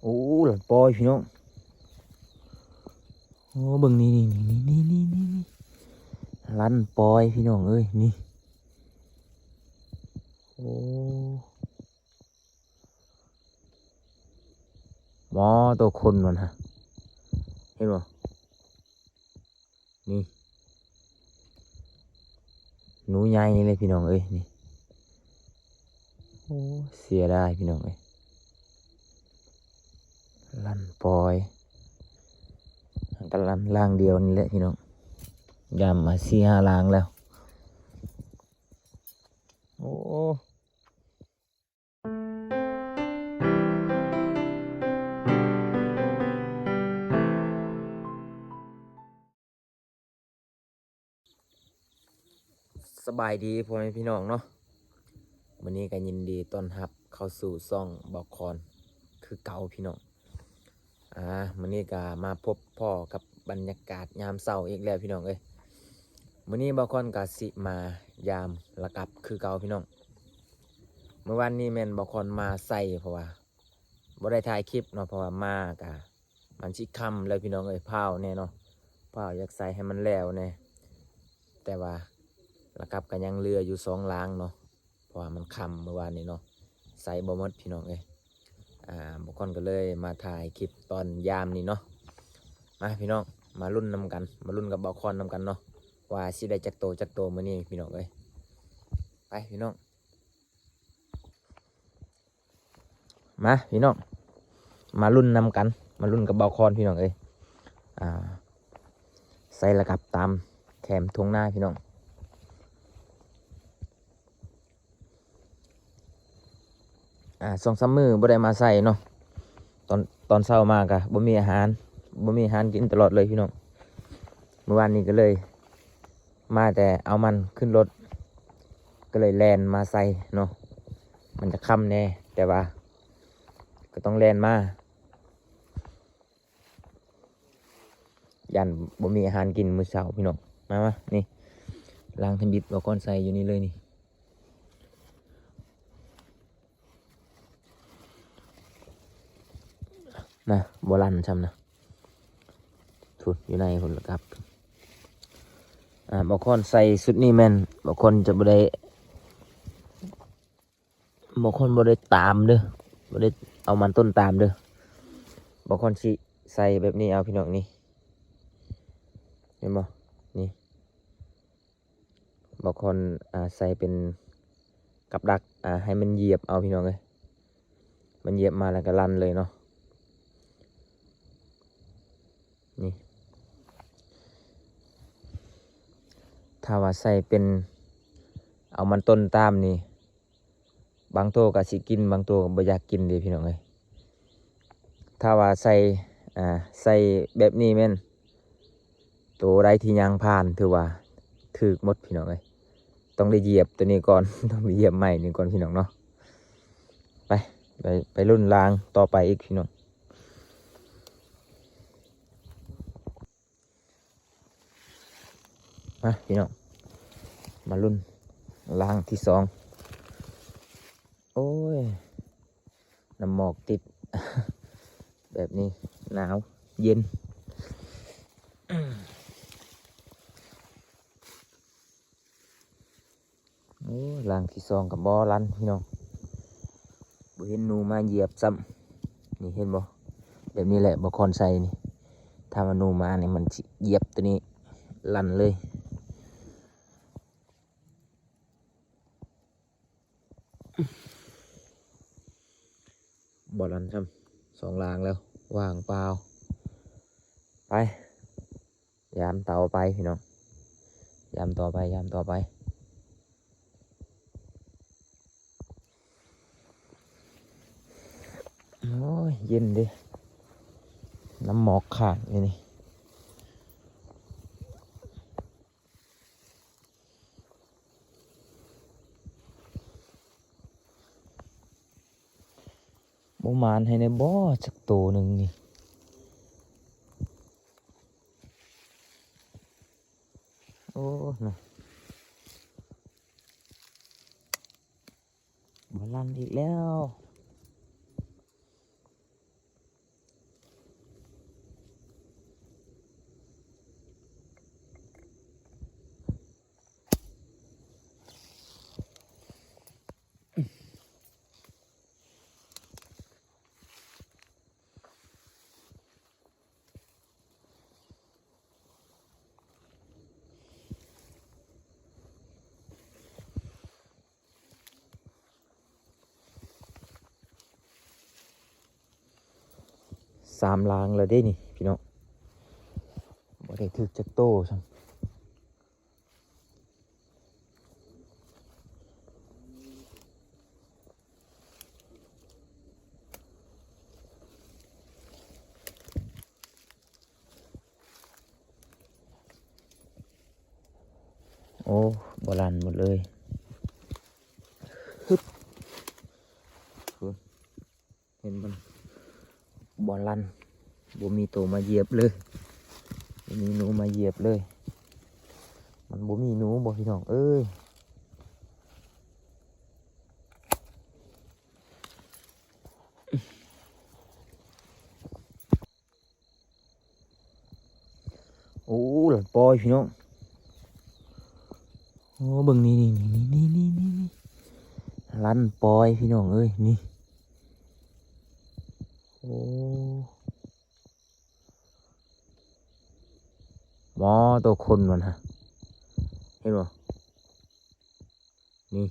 ໂອ້ ລັນປອຍພີ່ນ້ອງ. ໂອ້ ເບິ່ງນີ້ໆໆໆໆ ລັນປອຍພີ່ນ້ອງເອີຍ ນີ້. ໂອ້ ໝໍໂຕຄົນມັນຫະ ເຫັນບໍ່? ນີ້ ໜູໃຫຍ່ເລີຍພີ່ນ້ອງເອີຍ ນີ້. ໂອ້ ເສຍດາຍພີ່ນ້ອງເອີຍ ລັນປອຍ ກະລັນລາງດຽວນີ້ແຫຼະພີ່ນ້ອງ ຢາມມາສີ່ຫ້າລາງແລ້ວ. ໂອ້ ສະບາຍດີພໍ່ແມ່ພີ່ນ້ອງເນາະ, ມື້ນີ້ກໍຍິນດີຕ້ອນຮັບເຂົ້າສູ່ຊ່ອງບອກຄອນຄືເກົ່າພີ່ນ້ອງ. ອ່າ ມື້ນີ້ກໍມາພົບພໍ້ກັບບັນຍາກາດຍາມເຊົ້າອີກແລ້ວພີ່ນ້ອງເອີຍ. ມື້ນີ້ບອກຄອນກໍຊິມາຢາມລະກັບຄືເກົ່າພີ່ນ້ອງ. ມື້ວານນີ້ແມ່ນບອກຄອນມາໃສ່ ເພາະວ່າບໍ່ໄດ້ຖ່າຍຄລິບເນາະ, ເພາະວ່າມາກໍ ມັນຊິຄ່ຳແລ້ວພີ່ນ້ອງເອີຍ, ພ້າວແນ່ເນາະ, ພ້າວຢາກໃສ່ໃຫ້ມັນແລ້ວແນ່. ແຕ່ວ່າລະກັບກໍຍັງເຫຼືອຢູ່ສອງລາງເນາະ, ເພາະວ່າມັນຄ່ຳມື້ວານນີ້ເນາະ, ໃສ່ບໍ່ໝົດພີ່ນ້ອງເອີຍ. ອ່າ ບອກຄອນກໍເລີຍມາຖ່າຍຄລິບຕອນຢາມນີ້ເນາະ. ມາພີ່ນ້ອງ ມາລຸ້ນນຳກັນ, ມາລຸ້ນກັບບອກຄອນນຳກັນເນາະ ວ່າຊິໄດ້ຈັກໂຕຈັກໂຕມື້ນີ້ພີ່ນ້ອງເອີຍ. ໄປພີ່ນ້ອງ. ມາພີ່ນ້ອງ ມາລຸ້ນນຳກັນ, ມາລຸ້ນກັບບ່າວຄອນພີ່ນ້ອງເອີຍ. ອ່າ ໃສ່ລະກັບຕາມແຄມທົ່ງນາພີ່ນ້ອງ. ອ່າ ສອງສາມມື້ບໍ່ໄດ້ມາໃສ່ເນາະ, ຕອນ ຕອນເຊົ້າມາກະບໍ່ມີອາຫານ, ບໍ່ມີອາຫານກິນຕະຫຼອດເລີຍພີ່ນ້ອງ. ມື້ວານນີ້ກໍເລີຍ ມາແຕ່ເອົາມັນຂຶ້ນລົດ ກໍເລີຍແລ່ນມາໃສ່ເນາະ. ມັນຈະຄ່ຳແດ່ ແຕ່ວ່າກໍຕ້ອງແລ່ນມາ ຢ້ານບໍ່ມີອາຫານກິນມື້ເຊົ້າພີ່ນ້ອງ. ມາ ມາ ນີ້ ລາງທຳອິດ ບ່າວຄອນໃສ່ຢູ່ນີ້ເລີຍນີ້. ນະ ບໍ່ລັນຊ້ຳນະ, ທຸດ ຢູ່ໃນພຸ້ນລະກັບ. ອ່າ ບ່າວຄອນໃສ່ຊຸດນີ້ແມ່ນ ບ່າວຄອນຈະບໍ່ໄດ້ ບ່າວຄອນບໍ່ໄດ້ຕາມເດີ້, ບໍ່ໄດ້ເອົາມັນຕົ້ນຕາມເດີ້. ບ່າວຄອນຊິໃສ່ແບບນີ້ເອົາພີ່ນ້ອງ ນີ້ ເຫັນບໍ່ ນີ້. ບ່າວຄອນ ອ່າ ໃສ່ເປັນກັບດັກ ອ່າ ໃຫ້ມັນຢຽບເອົາພີ່ນ້ອງເອີຍ, ມັນຢຽບມາແລ້ວກໍລັນເລີຍເນາະ. ນີ້ ຖ້າວ່າໃສ່ເປັນເອົາມັນຕົ້ນຕາມນີ້ ບາງໂຕກໍຊິກິນ ບາງໂຕກໍບໍ່ຢາກກິນເດ້ພີ່ນ້ອງເອີຍ. ຖ້າວ່າໃສ່ ອ່າ ໃສ່ແບບນີ້ແມ່ນ ໂຕໃດທີ່ຍ່າງຜ່ານຖືວ່າຖືກໝົດພີ່ນ້ອງເອີຍ. ຕ້ອງໄດ້ຢຽບໂຕນີ້ກ່ອນ, ຕ້ອງໄດ້ຢຽບໄມ້ນີ້ກ່ອນພີ່ນ້ອງເນາະ. ໄປ ໄປ ໄປລຸ້ນລາງຕໍ່ໄປອີກພີ່ນ້ອງ. ມາພີ່ນ້ອງ ມາລຸ້ນລາງທີສອງ. ໂອ້ຍ ນ້ຳໝອກຕິດ ແບບນີ້ໜາວເຢັນ. ໂອ້ ລາງທີສອງກໍບໍ່ລັນພີ່ນ້ອງ, ບໍ່ເຫັນໜູມາຢຽບຊ້ຳ. ນີ້ເຫັນບໍ່ ແບບນີ້ແຫຼະ ບ່າວຄອນໃສ່ນີ້, ຖ້າວ່າໜູມານີ້ມັນຊິຢຽບໂຕນີ້ລັນເລີຍ. ບໍ່ລັນຊ້ຳ, ສອງລາງແລ້ວ ວ່າງເປົ່າ. ໄປ ຍາມຕໍ່ໄປພີ່ນ້ອງ, ຍາມຕໍ່ໄປ ຍາມຕໍ່ໄປ. ໂອ້ຍ ເຢັນເດ້ ນ້ຳໝອກຄ້າງຢູ່ນີ້. ບໍ່ໝານໃຫ້ແດ່ບໍ ຈັກໂຕໜຶ່ງນີ້. ໂອ້ ນະ ບໍ່ລັນອີກແລ້ວ. ສາມລາງແລ້ວເດ້ນີ້ພີ່ນ້ອງ ບໍ່ໄດ້ຖືກຈັກໂຕຊ້ຳ. ໂອ້ ບໍ່ລັ່ນໝົດເລີຍ ຮຶບ ເຫັນບໍ່ ບໍ່ລັ່ນ ບໍ່ມີໂຕມາຢຽບເລີຍ ບໍ່ມີໜູມາຢຽບເລີຍ ມັນບໍ່ມີໜູບໍພີ່ນ້ອງເອີຍ. ໂອ້ ລັນປອຍພີ່ນ້ອງ ໂອ້ ເບິ່ງນີ້ໆໆໆໆ ລັນປອຍພີ່ນ້ອງເອີຍ ນີ້ ໂອ້ ໝໍໂຕຄົນມັນຫະ ເຫັນບໍ່? ນີ້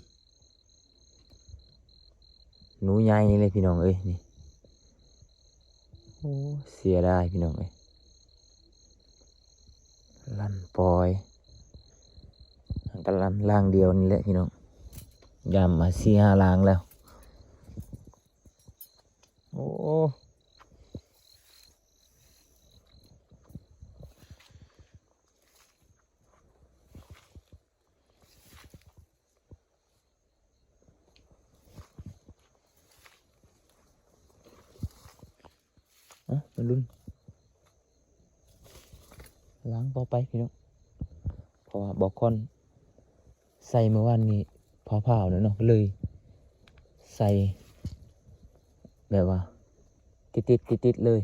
ໜູໃຫຍ່ເລີຍພີ່ນ້ອງເອີຍ ນີ້ ໂອ້ ເສຍດາຍພີ່ນ້ອງເອີຍ ລັນປອຍ ກະລັນລາງດຽວນີ້ແຫຼະພີ່ນ້ອງ ຢາມມາສີ່ຫ້າລາງແລ້ວ ໂອ້. ອ່ະ ມາລຸ້ນ ລ້າງຕໍ່ໄປພີ່ນ້ອງ ເພາະວ່າບໍ່ຄ່ອນໃສ່ມື້ວານນີ້ ຟ້າວໆ ແລ້ວເນາະ ເລີຍໃສ່ແບບວ່າຕິດໆ ຕິດໆ ເລີຍ.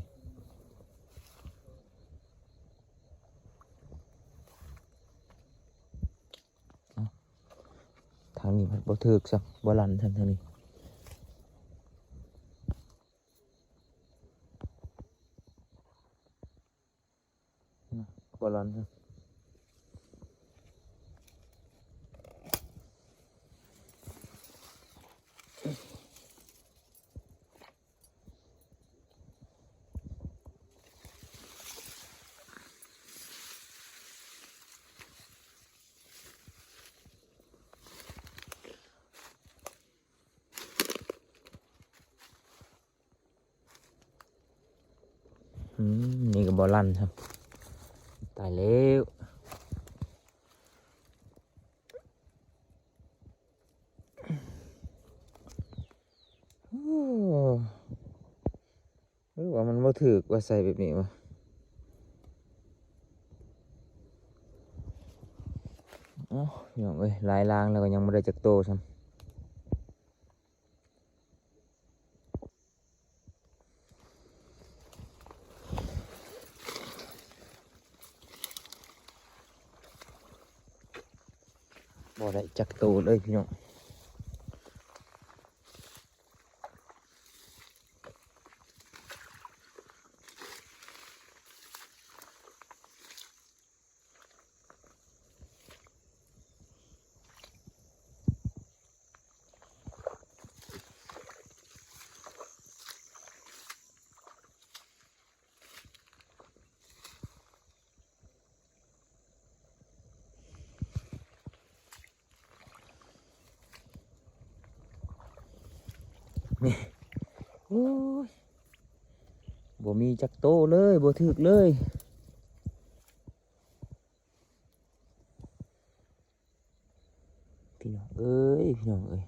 ທາງນີ້ມັນບໍ່ຖືກຊ້ຳ ບໍ່ລັ່ນຊ້ຳທາງນີ້ ບໍ່ລັ່ນຊ້ຳ. ອືມ ນີ້ກໍບໍ່ລັ່ນຊ້ຳ ຕາຍແລ້ວ. ໂອ້ ຫຼືວ່າມັນບໍ່ຖືກວ່າໃສ່ແບບນີ້ວະ ເອົ້າ ພີ່ນ້ອງເອີຍ ຫຼາຍລາງແລ້ວກໍຍັງບໍ່ໄດ້ຈັກໂຕຊ້ຳ. ບໍ່ໄດ້ຈັກໂຕເລີຍພີ່ນ້ອງ. ນີ້ ໂອ້ຍ ບໍ່ມີຈັກໂຕເລີຍ ບໍ່ຖືກເລີຍ. ພີ່ນ້ອງເອີຍ ພີ່ນ້ອງເອີຍ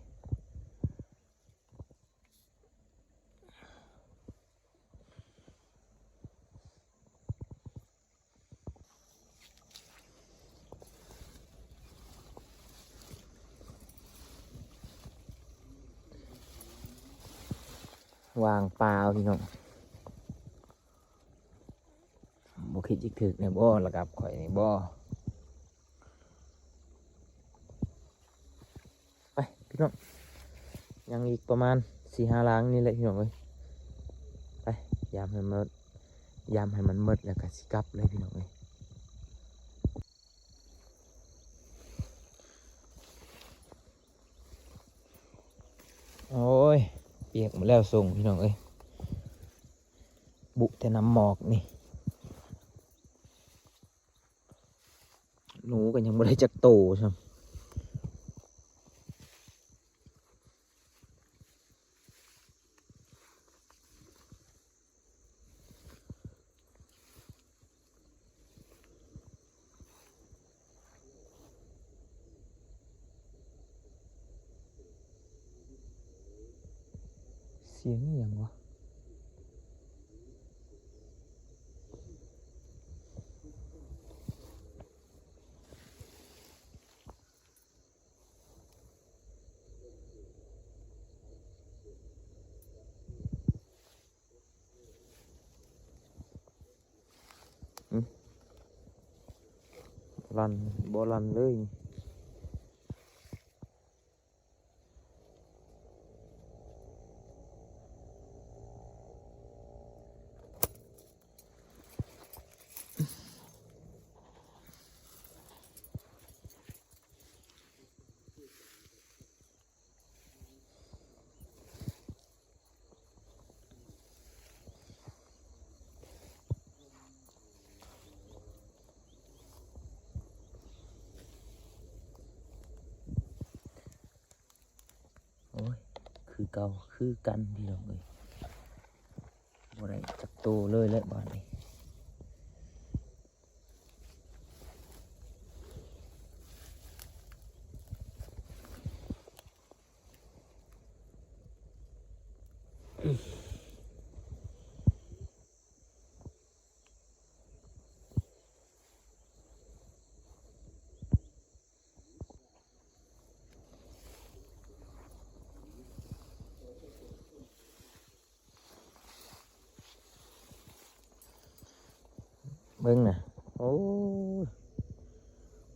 ວ່າງເປົ່າພີ່ນ້ອງ. ບໍ່ຄິດຊິຖືກແດ່ບໍ່ ລະກັບຂ້ອຍນີ້ບໍ່. ໄປພີ່ນ້ອງ ຍັງອີກປະມານສີ່ຫ້າລາງນີ້ແຫຼະພີ່ນ້ອງເອີຍ. ໄປ ຢາມໃຫ້ໝົດ ຢາມໃຫ້ມັນໝົດແລ້ວກະຊິກັບເລີຍພີ່ນ້ອງເອີຍ. ໂອ້ຍ ປຽກໝົດແລ້ວ ສົ່ງພີ່ນ້ອງເອີຍ. ບຸແຕ່ນ້ຳໝອກນີ້ ໜູກໍຍັງບໍ່ໄດ້ຈັກໂຕຊ້ຳ. ສຽງອີ່ຫຍັງວະ? ລັນ ບໍ່ລັນເລີຍ. ໂອ້ຍ ຄືເກົ່າຄືກັນພີ່ນ້ອງເອີຍ ບໍ່ໄດ້ຈັກໂຕເລີຍແຫຼະບາດນີ້. ເບິ່ງນະ ໂອ້ຍ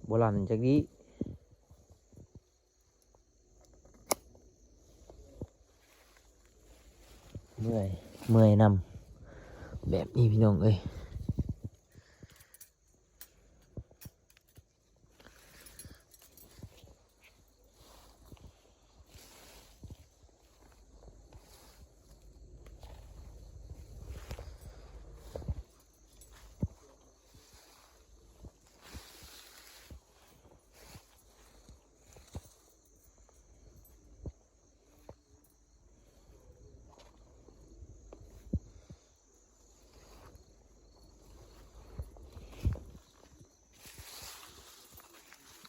ບໍ່ລັນຈັກດີ້. ເມື່ອຍ ເມື່ອຍນຳ ແບບນີ້ພີ່ນ້ອງເອີຍ.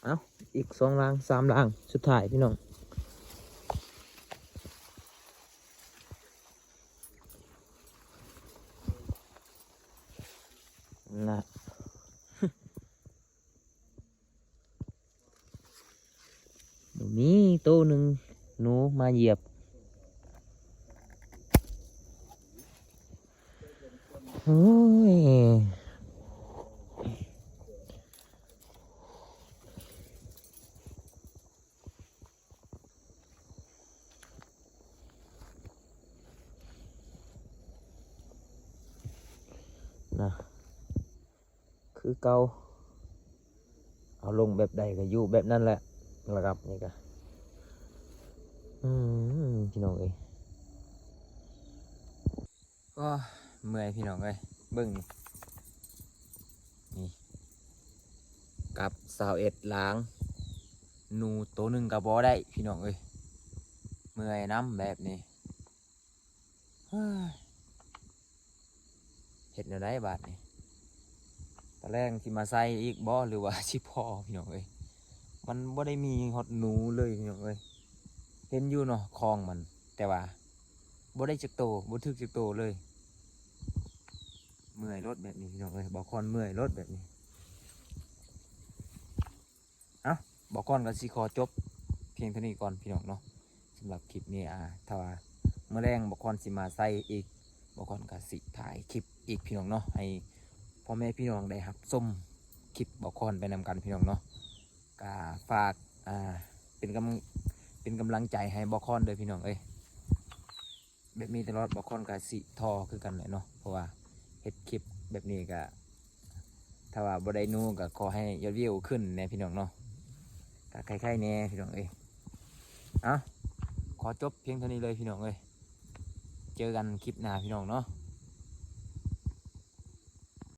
ເອົ້າ ອີກສອງຫຼັງ ສາມຫຼັງສຸດທ້າຍພີ່ນ້ອງ ນະ. ມີໂຕໜຶ່ງ ໜູມາຢຽບ ໂອ້ຍ ນະ ຄືເກົ່າ ເອົາລົງແບບໃດກໍຢູ່ແບບນັ້ນແຫຼະ ລະດັບນີ້ກະ ອືມ ພີ່ນ້ອງເອີຍ ໂອ້ຍ ເມື່ອຍພີ່ນ້ອງເອີຍ ເບິ່ງນີ້ ນີ້ ກັບຊາວເອັດຫຼັງ ໜູໂຕໜຶ່ງກໍບໍ່ໄດ້ພີ່ນ້ອງເອີຍ ເມື່ອຍນຳແບບນີ້. ເຮີ້ຍ ເຮັດແນວໃດບາດນີ້ ຕາແລງຊິມາໃສ່ອີກບໍ່ ຫຼືວ່າຊິພໍພີ່ນ້ອງເອີຍ ມັນບໍ່ໄດ້ມີຮອດໜູເລີຍພີ່ນ້ອງເອີຍ ເຫັນຢູ່ເນາະຂອງມັນ ແຕ່ວ່າບໍ່ໄດ້ຈັກໂຕ ບໍ່ຖືກຈັກໂຕເລີຍ ເມື່ອຍໂລດແບບນີ້ພີ່ນ້ອງເອີຍ ບ່າວຄອນເມື່ອຍໂລດແບບນີ້. ເອົ້າ ບ່າວຄອນກໍຊິຂໍຈົບພຽງເທົ່ານີ້ກ່ອນພີ່ນ້ອງເນາະ ສຳລັບຄລິບນີ້ ອາ ຖ້າວ່າມື້ແລງບ່າວຄອນຊິມາໃສ່ອີກ ບ່າວຄອນກໍຊິຖ່າຍຄລິບອີກພີ່ນ້ອງເນາະ ໃຫ້ພໍ່ແມ່ພີ່ນ້ອງໄດ້ຮັບຊົມຄລິບບ່າວຄອນໄປນຳກັນພີ່ນ້ອງເນາະ ກໍຝາກ ອາ ເປັນກຳ ເປັນກຳລັງໃຈໃຫ້ບ່າວຄອນເດີພີ່ນ້ອງເອີຍ. ແບບນີ້ຕະຫຼອດ ບ່າວຄອນກໍຊິທໍ້ຄືກັນແຫຼະເນາະ ເພາະວ່າເຮັດຄລິບແບບນີ້ກໍ ຖ້າວ່າບໍ່ໄດ້ໜູກໍຂໍໃຫ້ຍອດວິວຂຶ້ນແດ່ພີ່ນ້ອງເນາະ ກໍໄຄໆແດ່ພີ່ນ້ອງເອີຍ. ເອົ້າ ຂໍຈົບພຽງເທົ່ານີ້ເລີຍພີ່ນ້ອງເອີຍ ເຈີກັນຄລິບໜ້າພີ່ນ້ອງເນາະ.